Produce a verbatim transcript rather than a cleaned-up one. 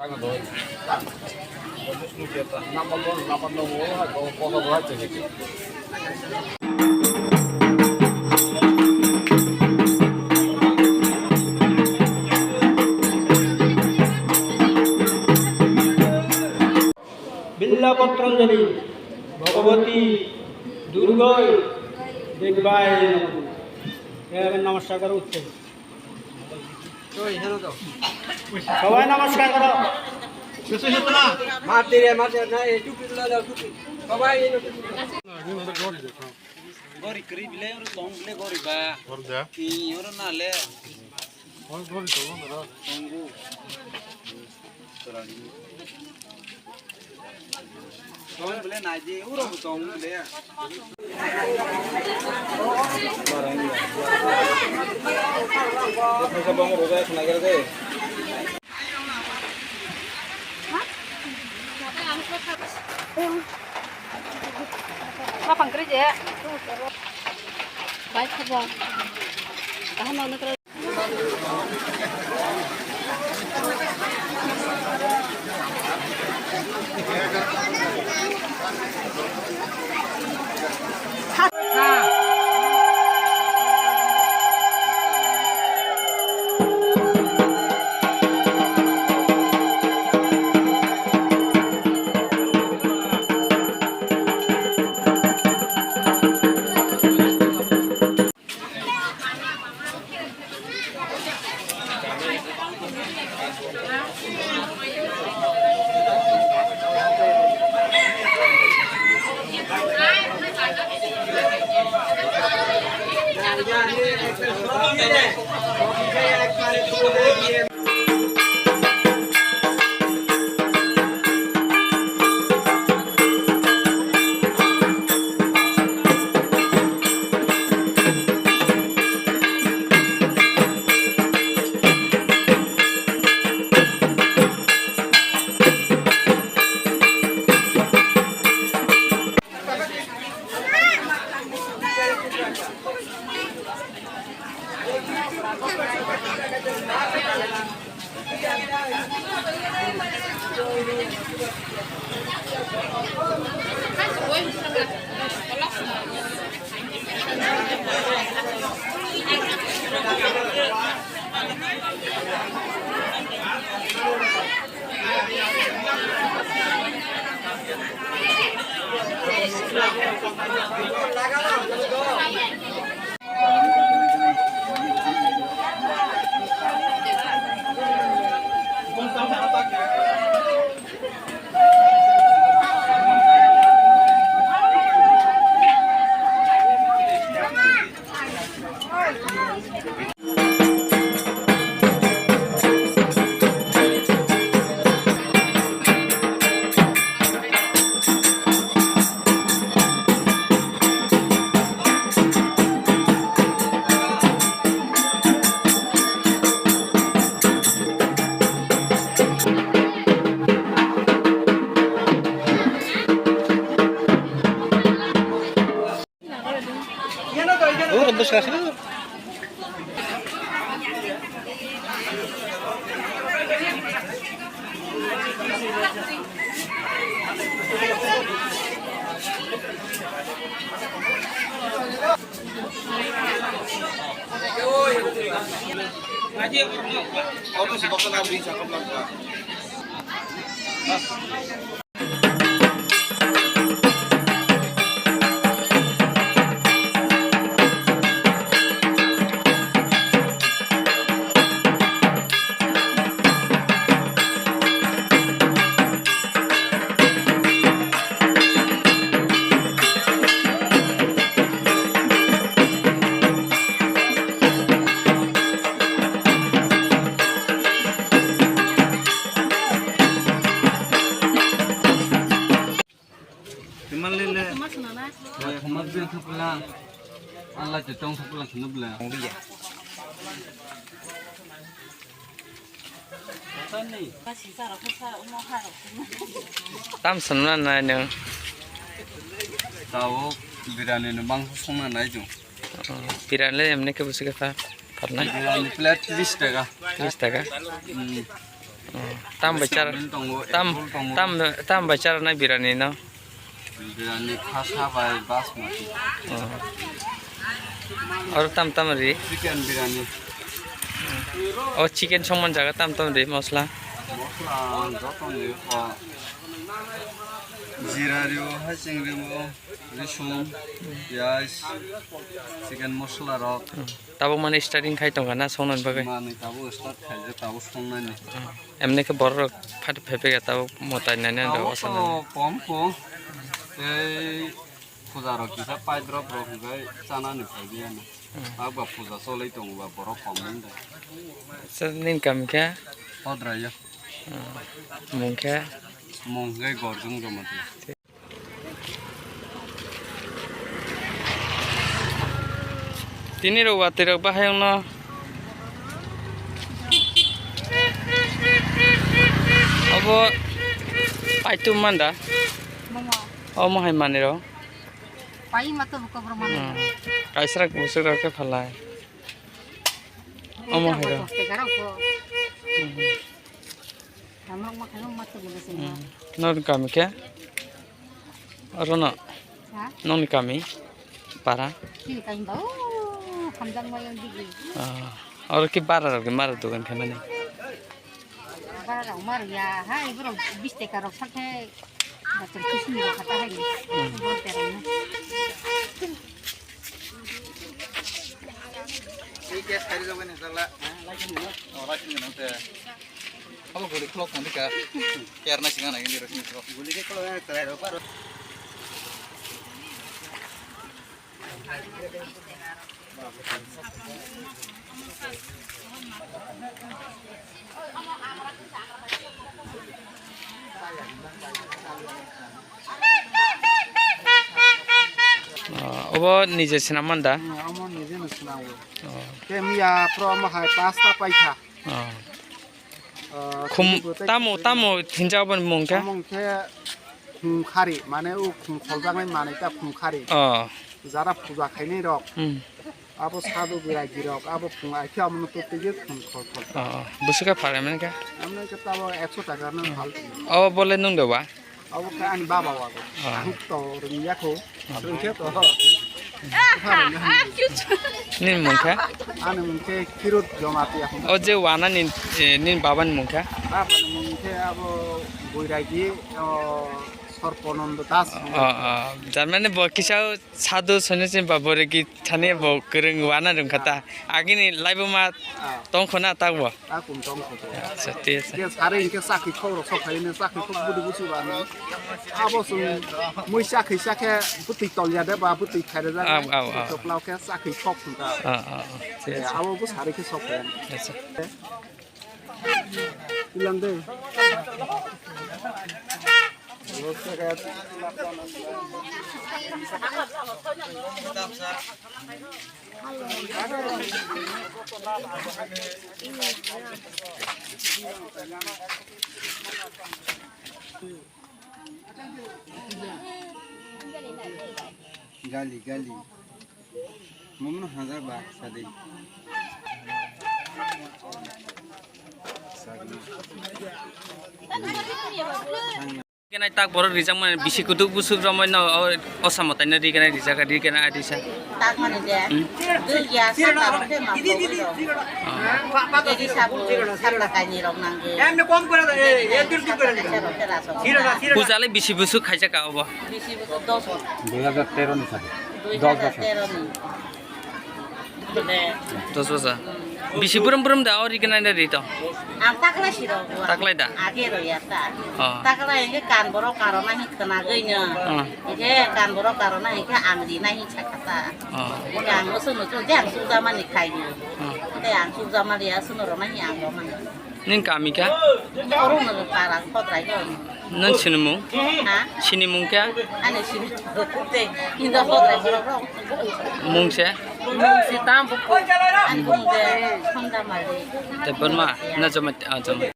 Billa Potranjali, Bhagavati Durgai Devai Namaha. এভাবে নমস্কার করা উচিত। সবাই নমস্কার করো। মার দে রে, মার দে, না, এই টুপি তুলে দাও, টুপি। সবাই এই টুপি তুলে দাও। Gori kri bile, oro tong bile gori ba. Gori da. Ki, oro na le. Gori, gori, tongo na. Tongo. Tong bole nai di, uro bo tong bole. Bapang kerja. Baik kerja. Tahan mau kerja. Oro bwskango. Timal lele. Wai, hamak jeng thapla. Ala chetong thapla khinu bla. Ongbiya. Tam sanna nai nang. Tao birani no bang songna nai jung. Birani le emne ke busi ke pa. Parna. Birani plate tris taka. Tris taka. Hmm. Oh, tam bai char, Chowmin tongo, tam, egg roll tongo. Tam, tam bai char na birani no? Birani khasa bai basmati. Oh. Aro tam tam ri? Chicken birani. Oh, chicken songman jaga tam tam ri mosla? Mosla joto ni o. Jira rio, hasing rio, risum, piyaj, chicken mosla rok. Tabuk mane starting khai tongkha na songnani bagwi? Manwi tabuk start khaijak, tabuk songnani. Emni khe borok rok phat phaiphai kha tabuk mwtai nainani rok. Tabuk aswk to nani. Kom kho. Tei puja rok kisa paidrop rok hwnkhe chanani phaibai ano. Hmm. Tabuk ba puja cholwi tongo ba borok kom wng da. Sir, nini kami khe? Hodrayo. Hmm. Mung khe? Mung khe Gorjung Jamatia. Tini rok watwi rok bahai wngno. Obo paitum manda. Omo hai manwi rok. Pai ma to buka bro mani. Hmm. Kaisrak busuk rok khe phalai. Omo hai rok. Dos taka rok bo. Hmm. Tamrok ma khairok ma tongwi se. Hmm. Nor kami khe? Orono? Ha? Nongni kami? Para? Chini kami ba, oh, hamjak ma yang digi. Ah, oro ki bara rok mara dogan khe mani? Bara rok mara ya, ha, iboro bis taka rok sakhe, bathum kusini rok khata hai ni. Hmm. Iboro terang na. Ini dia sekali jawabnya salah. Oh, lagi ni nanti. Abo guli khulok tong dika. Kerna singa nai gini rosini khulok. Guli ke khulok yang terakhir apa? Ah, obo nije swnam manda? Hmm, omo nije no swnam o. Oh. Khe miya pro omo hai pasta paikha. Oh. Ah, khum, tini bo tei tamo, khum tamo hinja oboni mung khe? Omo khe khum khari, mane o khum kholjaknai manwi ta khum khari. Oh. Jara puja khainai rok. Hmm. Abo sadu birai girok, abo khum ai khe omo no twi twi khum khol khol. Oh, oh. Busu khe phalai mani khe? Amne khe tabo ekso taka no phal. Oh, bole nung de ba? Abo khe ani baba wago. Ah. Ang to rwngya kho. Rwngkhe to. Nini mung khe? Ani mung khe Kirut Jamatia. O je wana ni, eh, nini baba ni mung khe? Baba ni mung khe abo Boiragi, o, Sorponondo Das. O, o. Jar mane bo kisa sadhu sonnyasin ba Boiragi thani bo kwrwng wana rwngkha ta. Agini laibuma tongkho na takbo? Takung tong kho. Acha, thik acha. Ke sare inke sakhi khok rok sok khaine sakhi khok budi busu ba ni. Abo sung mui sakhi sakhe butui tolya de ba butui khaire ja. Au, au, au. Choklau khe sakhi khok thung ta. Ah, ah, ah. Thik acha. Abo bu sare khe sok khaine. Acha. Ilang de. Gali, gali. Mumno hajak ba, sadi. Kenai tak borok rijak mani bisi kutuk busuk romoi no o, o samo taino ri kenai rijak ri kenai adisa. Tak mani de. Hmm. Dui ya sata rok de ma pogwi rok. Ah. Jadi sabu sata kaini rok nangwi. Em ne kom kora de, eh, eh, dur dur kora de. Sata kaisa rok de raso. Puja le bisi busuk khaijak ka obo. Bisi busuk dos. Dui hajar tero ni sadi. Dui hajar tero ni. Dos bosa. Bisi burum burum da ori kenai da ri to. Ang taklai si rok. Taklai da? Age ro ya ta. Oh. Taklai enge kan borok karona hi khna goi no. Oh. Enge kan borok karona hi kha ang ri nai hi cha kha ta. Oh. Enge ang oso no chu je ang chu jama ni khai ni. Oh. Te ang chu jama ri asu no ro nai hi ang ro nai. Nini kami kha? Oro no para Khodrai ko. Nini sinimung? Ha? Sinimung kha? Ani sini. Te hinda Khodrai borok rok. Mung se? Mung si tam bu. Ani mung de Khonda Mali. Te Burma na Jamatia, ah, Jamatia.